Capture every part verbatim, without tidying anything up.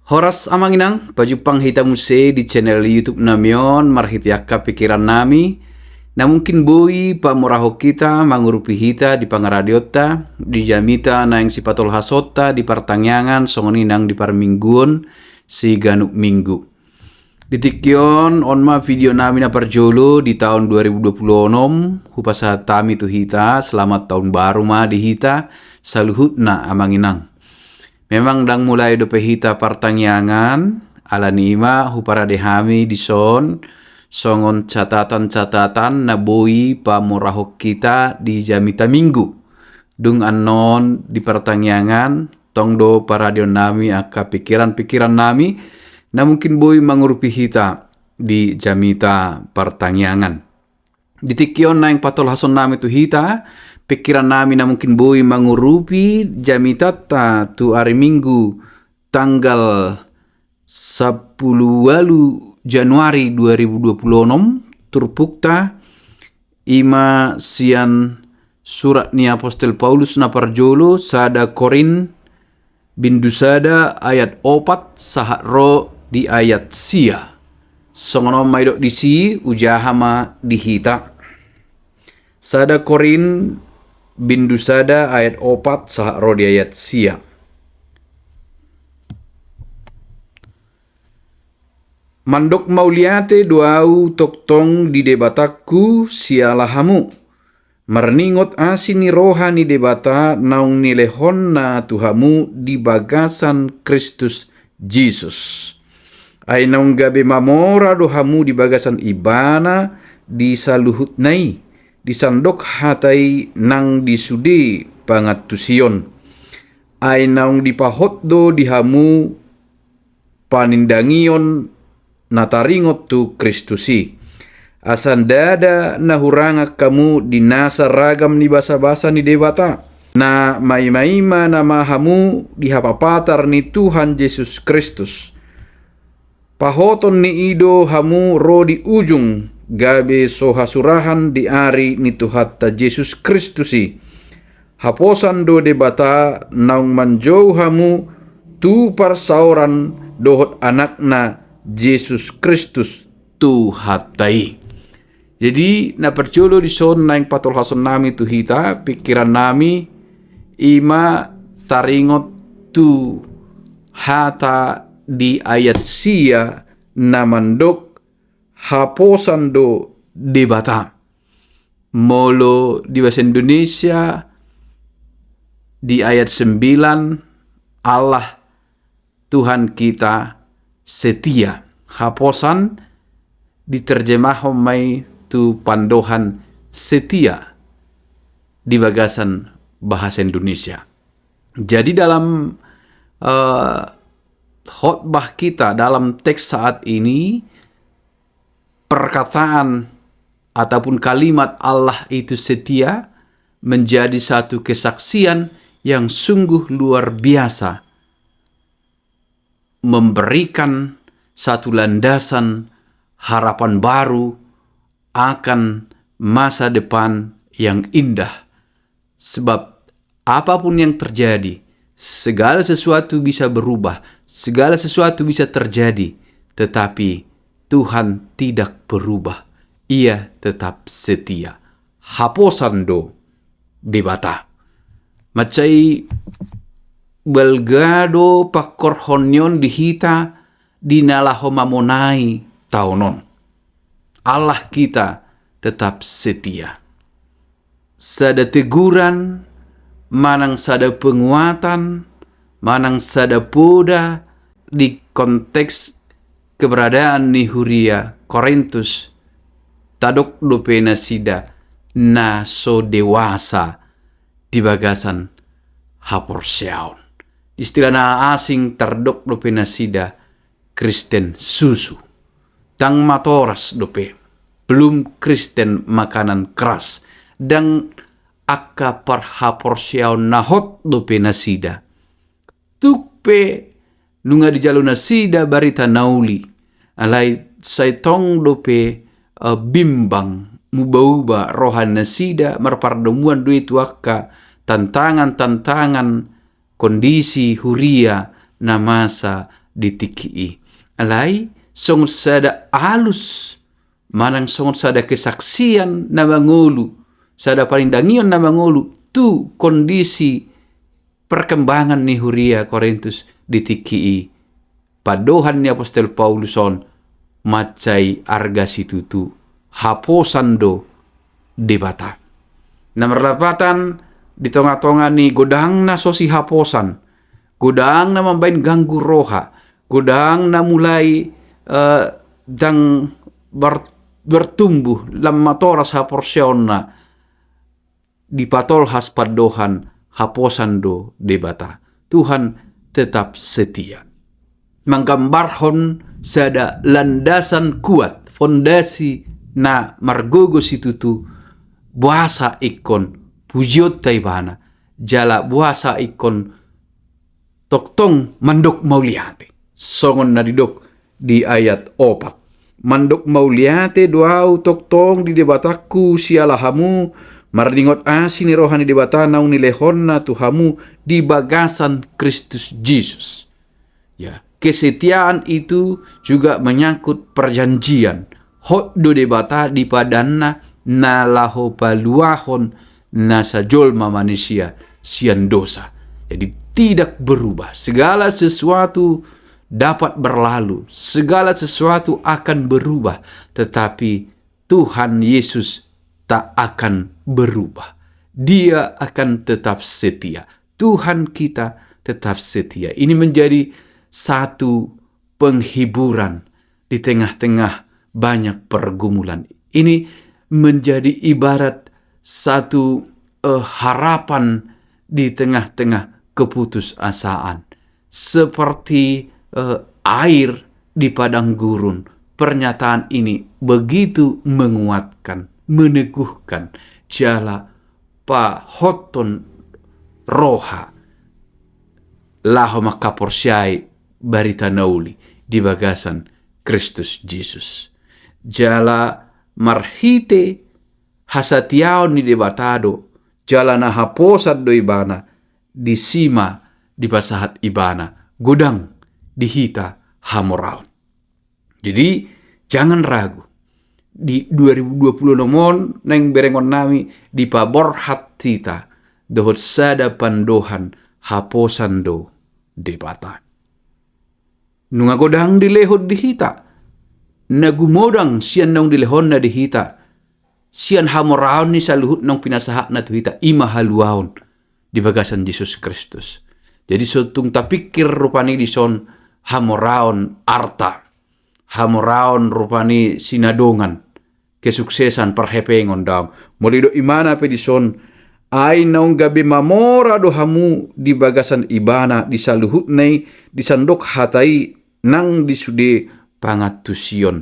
Horas amang inang, pajumpang hita muse di channel YouTube nami on, marhite angka pikiran nami, na mungkin boi pamorahon hita, mangurupi hita di pangaradionta, di jamita naeng sipatolhasonta, di partangiangan, songon i nang di parmingguon, siganup minggu. Di tingki on, on ma video nami na parjolo di taon dua ribu dua puluh onom, hupasahat hami tu hita, selamat tahun baru ma di hita, saluhutna amang inang. Memang ndang mulai dope hita partangiangan, alani i ma huparade hami dison, songon catatan-catatan na boi pamorahon hita di jamita minggu. Dung annon di partangiangan, tong do paradeon nami angka pikiran-pikiran nami, na mungkin boi mangurupi hita di jamita partangiangan. Di tingki on naeng patolhason nami tu hita, pikiran nami na mungkin boi mangurupi jamitanta tu ari minggu tanggal sampulu ualu Januari dua ribu dua puluh onom, turpukta, i ma sian surat ni apostel Paulus na parjolo, sada Korint, bindu sada ayat opat sahat ro di ayat sia. Songon on ma didok disi, hujaha ma di hita. Sada Korint bindu sada ayat opat sahat ro di ayat sia. Mandok mauliate do ahu tongtong di Debatangku siala hamu, marningot asi ni roha ni Debata naung nilehonna tu hamu di bagasan Kristus Jesus. Ai naung gabe mamora do hamu di bagasan Ibana di saluhutna i, di sandok hata i nang di sude pangantusion. Ai naung dipahot do di hamu panindangion na taringot tu Kristus i. Asa ndada na hurangan hamu di nasa ragam ni basabasa ni Debata, na maimaima nama hamu di hapapatar ni Tuhan Jesus Kristus. Pahoton ni i do hamu ro di ujung, gabe so hasurahan di ari ni Tuhanta Jesus Kristus i. Haposan do Debata naung manjou hamu tu parsaoran dohot Anakna Jesus Kristus Tuhanta i. Jadi, na parjolo dison naeng patolhason nami tu hita, pikiran nami, i ma taringot tu hata di ayat sia na mandok haposan do Debata. Molo di bahasa Indonesia, di ayat sembilan, Allah Tuhan kita setia. Haposan diterjemahon ma i tu pandohan setia di bagasan bahasa Indonesia. Jadi dalam, eh, khotbah kita, dalam teks saat ini, perkataan ataupun kalimat Allah itu setia menjadi satu kesaksian yang sungguh luar biasa, memberikan satu landasan harapan baru akan masa depan yang indah. Sebab apapun yang terjadi, segala sesuatu bisa berubah, segala sesuatu bisa terjadi, tetapi Tuhan tidak berubah. Ia tetap setia. Haposan do Debata. Mansai balga do pangkorhon ni on di hita di na laho mamonai taon on. Allah kita tetap setia. Sada teguran, manang sada penguatan, manang sada poda di konteks keberadaan ni huria Korintus, tadok dope nasida na so dewasa di bagasan haporseaon. Istilah na asing, tardok dope nasida Kristen susu. Ndang matoras dope, belum Kristen makanan keras. Ndang angka parhaporseaon na hot dope nasida. Tuk pe nunga dijalo nasida barita na uli, alai sai tong dope, eh, bimbang, muba-uba roha nasida, marpardomuan do i tu angka tantangan-tantangan kondisi huria na masa di tingki i. Alai songon sada alus manang songon sada kesaksian na mangolu, sada panindangion na mangolu tu kondisi perkembangan ni huria Korintus di tingki i. Pandohan ni apostel Paulus on mansai arga situtu, haposan do Debata. Na marlapatan di tonga-tonga ni godang na so sihaposan, godang na mambahen ganggu roha, godang na mulai eh, ndang bar- bertumbuh, lam matoras haporseaonna, dipatolhas pandohan, haposan do Debata. Tuhan tetap setia. Manggambarhon sada landasan kuat, fondasi na margogo situtu, boasa ingkon pujionta Ibana, jala boasa ingkon tongtong mandok mauliate. Songon na didok di ayat opat. Mandok mauliate do ahu tongtong di Debatangku siala hamu, marningot asi ni roha ni Debata naung nilehonna tu hamu di bagasan Kristus Jesus. Ya, kesetiaan itu juga menyangkut perjanjian. Hot do Debata di padanna na laho paluahon nasa jolma manisia sian dosa. Jadi tidak berubah. Segala sesuatu dapat berlalu, segala sesuatu akan berubah, tetapi Tuhan Yesus tak akan berubah. Dia akan tetap setia. Tuhan kita tetap setia. Ini menjadi satu penghiburan di tengah-tengah banyak pergumulan. Ini menjadi ibarat satu eh, harapan di tengah-tengah keputusasaan. Seperti eh, air di padang gurun, pernyataan ini begitu menguatkan, meneguhkan, jala pahothon roha laho mangkaporseai barita na uli di bagasan Kristus Jesus. Jala marhite hasatiaon ni Debata do, jala na haposan do Ibana, disi ma dipasahat Ibana godang di hita hamoraon. Jadi, jangan ragu. Di dua ribu dua puluh onom on, naeng berengon nami dipaborhat hita dohot sada pandohan, haposan do Debata. Nunga godang dilehon di hita na gumodang sian naung dilehonna di hita, sian hamoraon ni saluhut naung pinasahatna tu hita, i ma haluaon di bagasan Jesus Kristus. Jadi so tung tapikir rupani dison hamoraon arta, hamoraon rupani sinadongan, kesuksesan, parhepengon, daong. Molo didok Ibana pe dison, ai naung gabe mamora do hamu di bagasan Ibana di saluhutna i, di sandok hata i nang di sude pangantusion.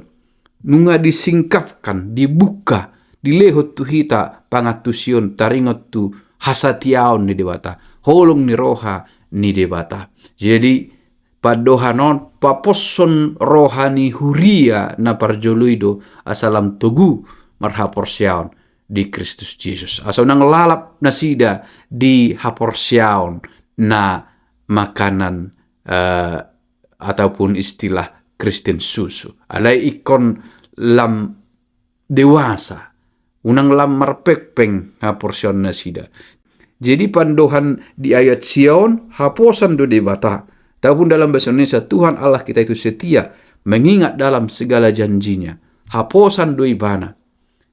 Nunga disingkapkan, dibuka, dilehon tu hita pangantusion taringot tu hasatiaon ni Debata, holong ni roha ni Debata. Jadi pandohan on paposhon roha ni huria na parjolo i do asa lam togu marhaporseaon di Kristus Jesus. Asa unang lalap nasida di haporseaon na makanan eh, ataupun istilah Kristen susu. Alai ingkon lam dewasa, unang lam marpengpeng haporseaon nasida. Jadi pandohan di ayat sia on, haposan do Debata. Ataupun dalam bahasa Indonesia, Tuhan Allah kita itu setia, mengingat dalam segala janjinya. Haposan do Ibana.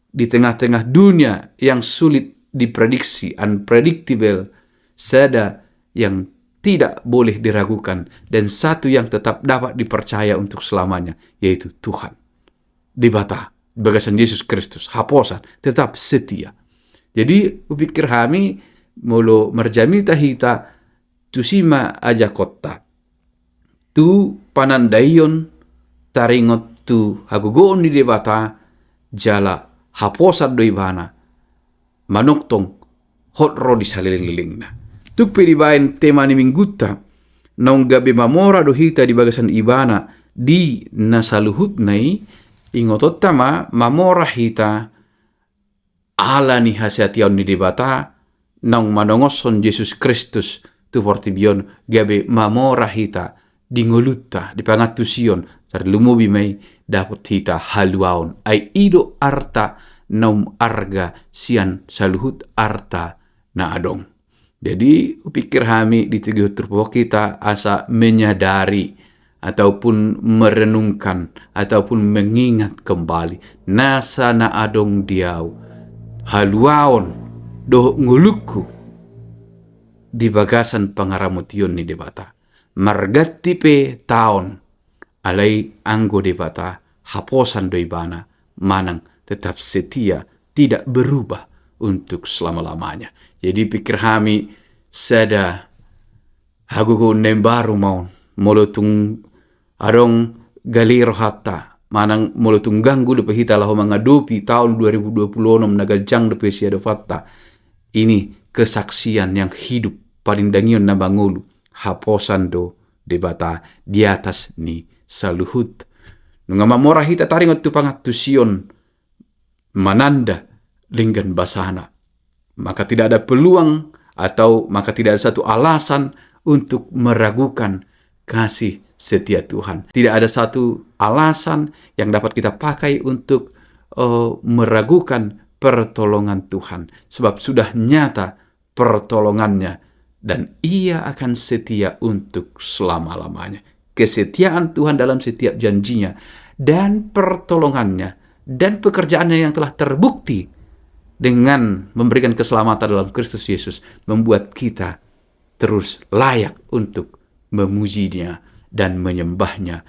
Di tengah-tengah dunia yang sulit diprediksi, unpredictable, sada yang tidak boleh diragukan, dan satu yang tetap dapat dipercaya untuk selamanya, yaitu Tuhan. Debata, di bagasan Jesus Kristus, haposan, tetap setia. Jadi, hupikir hami, molo marjamita hita, tusi ma ajakonta tu panandaion taringot tu hagogoon ni Debata, jala haposan do Ibana, manongtong hot ro di salelenglelengna. Tung pe dibaen tema ni minggunta, naung gabe mamora do hita di bagasan Ibana di na saluhutna i, ingotonta ma mamora hita ala ni hasatiaon ni Debata, naung manongoshon Jesus Kristus tu portibi on, gabe mamora hita di ngolunta, di pangantusion, tarlumobi ma i dapot hita haluaon. Ai i do arta na umarga sian saluhut arta na adong. Jadi, hupikir hami di tingki turpuk on hita asa menyadari ataupun merenungkan ataupun mengingat kembali nasa na adong di ahu, haluaon dohot ngolungku di bagasan pangaramotion ni Debata. Marganti pe taon, alai anggo Debata haposan do ibana manang tetap setia, tidak berubah untuk selama-lamanya. Jadi pikir hami sada hagogoon na imbaru ma on, molo tung adong gale rohanta, manang molo tung ganggu dope hita laho mangadopi taon dua ribu dua puluh enam na ganjang dope siadopanta. Ini kesaksian yang hidup, palindangion na mangolu, haposan do Debata di atas ni saluhut. Nunga mamora hita taringot tu pangantusion mananda denggan basana, maka tidak ada peluang atau maka tidak ada satu alasan untuk meragukan kasih setia Tuhan. Tidak ada satu alasan yang dapat kita pakai untuk eh, meragukan pertolongan Tuhan, sebab sudah nyata pertolongannya, dan Ia akan setia untuk selama-lamanya. Kesetiaan Tuhan dalam setiap janjinya dan pertolongannya dan pekerjaannya yang telah terbukti dengan memberikan keselamatan dalam Kristus Yesus membuat kita terus layak untuk memujinya dan menyembahnya